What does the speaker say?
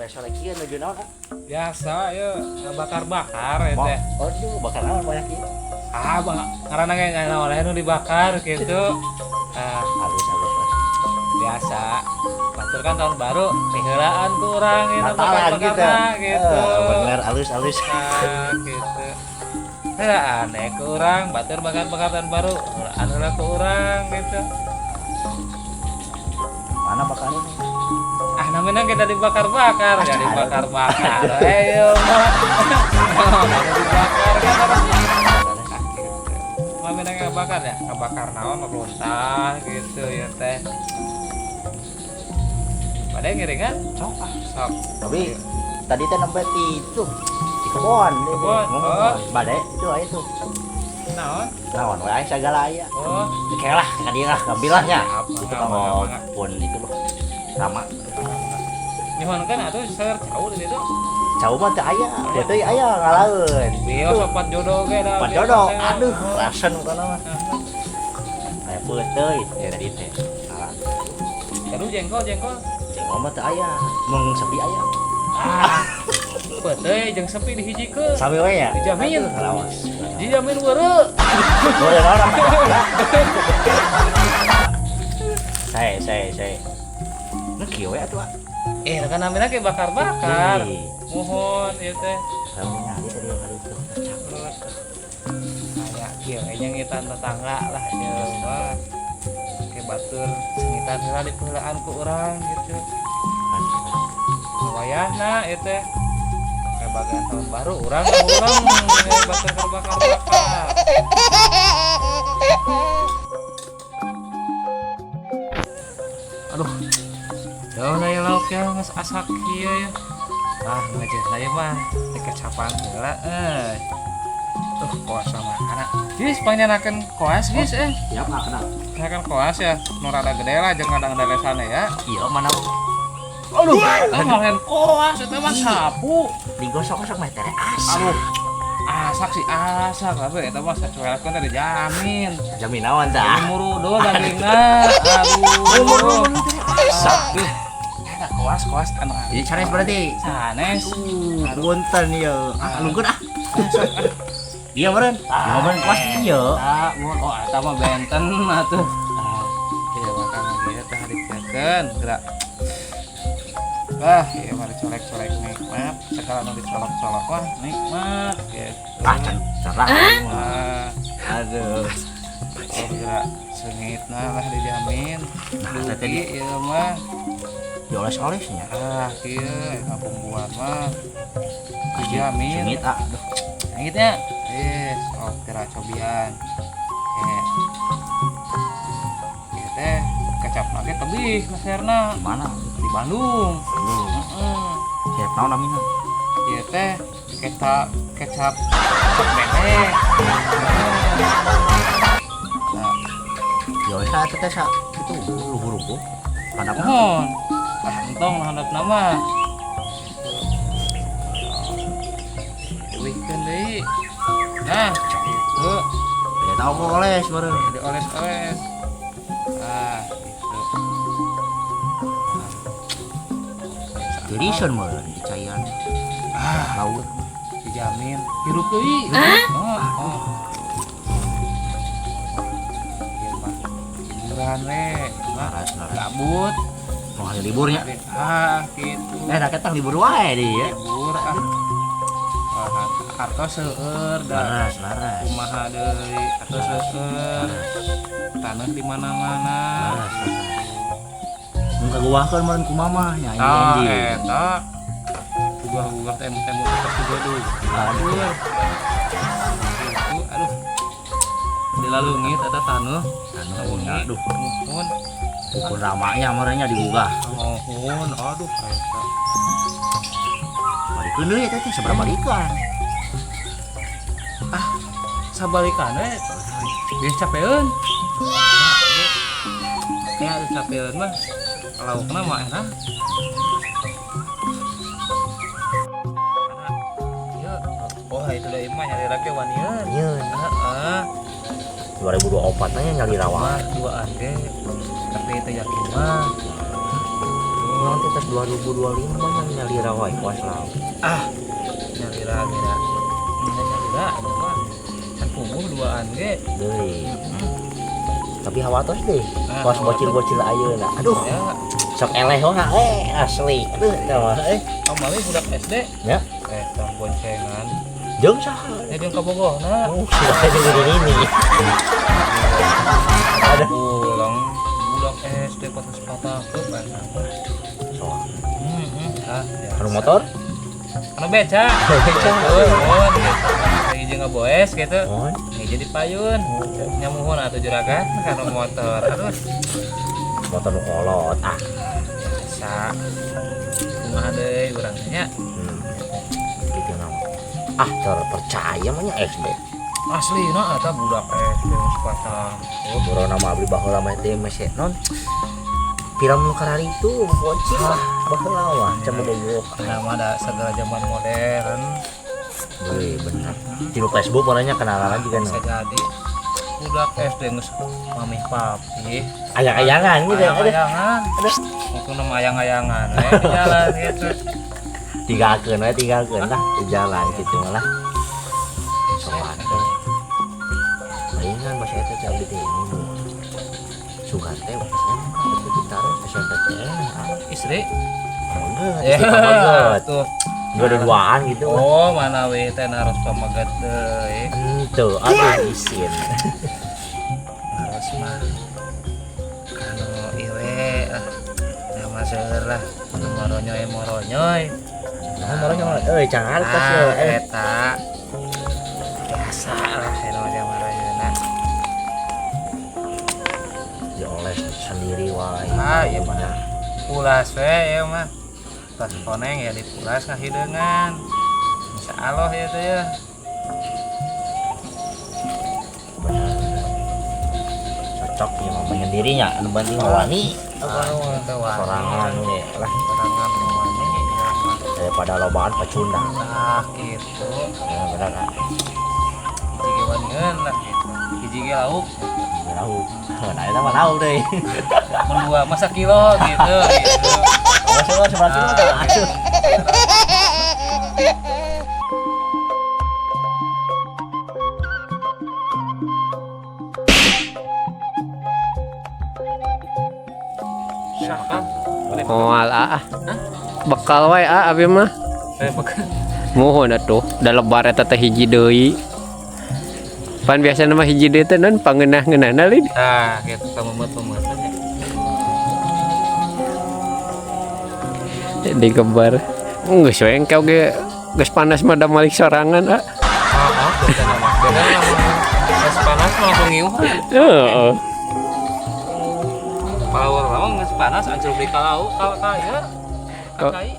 Sore-sore kieu nuju naon, ah? Biasa ya, bakar-bakar ya teh. Aduh, bakar naon banyak ieu? Ah, bang, karena kayak nggak oleh nu dibakar gitu. Ah, Halus halus lah. Biasa. Batur kan tahun baru, piheulaan ku urang gitu, Natalan gitu. Bakar-bakarna gitu. Eh, bener, halus halus. Nah, gitu. Ya aneh ke urang, batur bakar-bakar tahun baru, anu lah ke urang gitu. Mana bakarnya? Ah, namanya kita dibakar-bakar, ya dibakar-bakar. Ayo mah. Ada dibakar kan orang. Ah, gitu. Namanya ngabakar ya, ngabakar naon runtah gitu ya teh. Pada ngiringan? Sok ah. Sok. Tapi tadi teh nembe di itu di kebon. Di Kebon, oh. Bade itu aya tuh. Naon? Naon we aya sagala aya. Oh, Oke lah, ka dieu lah, ngambil lah nya. Siap, Itu mangga, kanggo mangga, mangga. Pun itu loh. Sama. Nyuhunkeun atuh seur cau di ditu. Cau mah teu aya, teu aya ngalaeun. Bios opat jodoh ge da. Empat jodoh, aduh, rasen kana mah. Aya peuteuy ya tadi teh. Alah, Aduh, jengkol jengkol. Jengkol mah teu aya, mung sepi aya. Ah. Peuteuy jeung sepi dihijikeun. Sami we nya. Dijamin. Aduh, lawas. Dijamin weureu. Boleh orang. Saya. Nah, kieu we atuh. Ah. Eh, kan namanya kayak bakar-bakar. Ih, Mohon ieu teh. Kamu nyari tadi yang hari itu. Kayak kieu we nyengitan tetangga lah ieu mah. Kayak batur sengitan heula dipeulaan ku urang gitu. Wayahna ieu teh. Kayak bagian tahun baru urang urang kayak batur keur bakar-bakar. Aduh. Jauh lah ya lauk ya geus asak kieu ya. Ah, ngajeh ya mah dikecapan heula euy. Tuh koas sama anak. Geus panyanakeun koas geus eh. Siap nggak kena? Kan koas ya, nu rada gede lah jeung kadang delesana ya. Iya, mana? Aduh, ah ngalahin koas eta mah sapu. Digosok-gosok mah teh asak. Aduh. Asak sih asak tapi eta mah sacuelkeun teh dijamin. Jamin naon tah? Ini murudul dagingna. Aduh. Asak. Aduh. Eta koas koas anu Jadi sanes berarti. Sanes. Punten ieu. Ah, alungkeun ah. Iya meureun. Iya meureun koas ieu. Ah, mun oh eta mah benten atuh. Ah, iya makan ieu teh dikeun gerak. Wah, iya mah dicolek-colek nikmat. Segala nu dicolok-colok wah nikmat gitu. Ah, can cerah. Ah, Aduh. oh gerak seungitna lah dijamin. Nah, teh Dugi ieu mah. Dioles-olesnya. Ah, kieu eta bumbuan mah. Dijamin. Seungit ah. Aduh. Seungitnya. Eh, sok gerak cobian. Eh. Ieu teh kecap lagi tebih meserna Di mana? Di Bandung. Aduh. Heeh. Siap naon namina? Ieu teh kecap kecap kecap bebek. Nah, Dioles ah teh sa itu luhur-luhur. Handapna. Mohon. Ah, entong lah handapna mah. Diwihkeun deui. Nah, gitu. Beda tau kok oles meureun. Dioles-oles. Ah, gitu. Tirisan meureun dicayan. Ah, Laut. Dijamin hirup deui. Oh, oh. Ieu mah liburan we. Mah Laras laras. Gabut. Mau hari liburnya. Ah, gitu. Eh, da ketang libur wae di ya. Libur ah. Ah, artos seueur da. Laras laras. Kumaha deui artos seueur. Tanah di mana-mana. Laras laras. Mun kaguwahkeun meureun ku mamah nya Tah anjing. Eta. Gugah-gugah tembok-tembok tetep digodug. Aduh. Gitu, aduh. Dilalungit eta taneuh. Anu, aduh, Muhun. Pukul ramanya meureun nya digugah. Muhun, aduh eta. Balikeun deui eta teh sabaraha balikan. Sabalikan we. Biasa capeun. Ya, capeun mah. Laukna mah enak. Ieu, oh itu deui mah nyari lagi wanian. Nyeun. Heeh. 2024 nya nyali rawa. Mah duaan ge. Tapi itu yakin mah. Tuh. Urang teh tos 2025 mah nyalira wae kuas lauk. Ah, nyalira ge da. Nyalira eta mah. Can puguh duaan ge. Deui. Tapi hawatos deh. Ah, Kos bocil-bocil ayeuna. Aduh, Ya, sok eleh wae asli. Aduh, eta mah eh. kamari budak SD. Ya. Eh, tong boncengan. Jeung saha? Eh, jeung kabogohna. Oh, sudah jadi ini. Aduh. Pulang budak SD kota sepatah kan. Soal. Ah, biasa. Anu motor? Anu beca. Beca. Nuhun gitu. Lagi jeung ngaboes gitu. Oh, Nih jadi payun. Nyamuhun atuh juragan kana motor. Aduh, motor nu kolot. Ah. biasa. Kumaha deui urang nya. Gitu nama. Ah, terpercaya mah nya SD. Asli na eta budak SD sepatah. Oh, corona mah abdi baheula mah teh masih non. Film nu karari itu bocil lah baheula mah can bogoh. Nama ada segala zaman modern. Wih, bener. Di Facebook orangnya kenalan juga Bisa no. jadi budak SD geus mamih papi. Ayang-ayangan gitu. Aduh, Ayang-ayangan. aduh. Waktu nama ayang-ayangan we di jalan gitu. Tinggalkeun we, tinggalkeun lah di jalan gitu malah. Sopan. Bayangan masih eta teh abdi teh ini. Sugan teh SMK itu ditaruh SMP teh. Istri? Pameget, Ya, istri pameget. tuh. Dua-duaan gitu lah. Oh, mana we teh naros pameget deui. Ente, aduh isin. Naros mah kanu ieu ah. Nama seueur lah. Anu moronyoy moronyoy. Nah, moronyoy, euy jangan hartos Ah, ya. Eh, eta. Biasa lah eta mah zaman ayeuna. dioles sendiri wae. Ah, iya mah. Pulas we ieu mah. Pas koneng ya dipulas ngahideungan. Insyaallah ya teh ya. Bener. Cocok ya mah menyendirinya, anu penting mah wani. Ah, gitu, wani. Sorangan ge lah Sorangan mah wani ya mah. Daripada lobaan pacundang. Ah, gitu. Ya bener ah. Hiji ge wanieun lah gitu. Hiji ge lauk. Lauk. Nah, eta mah lauk deui. Mun dua masa kilo gitu gitu. Masa mah sebelas kilo teh. Aduh. Syakan. Moal ah. Bekal wae ah abi mah. Eh, bekal. Muhun atuh, da lebar eta teh hiji deui. Pan biasana mah hiji deui teh non pangeunah-ngeunahna lin. Ah, gitu pamemet-pamemetan ya. Digebar. Geus we engke oge geus panas mah da malik sorangan ah. Ah, beda nama. Beda nama. Geus panas mah langsung ngiuhan. Heeh. Power lama geus panas ancur beli ka lauk ka ka ieu. Ka kai.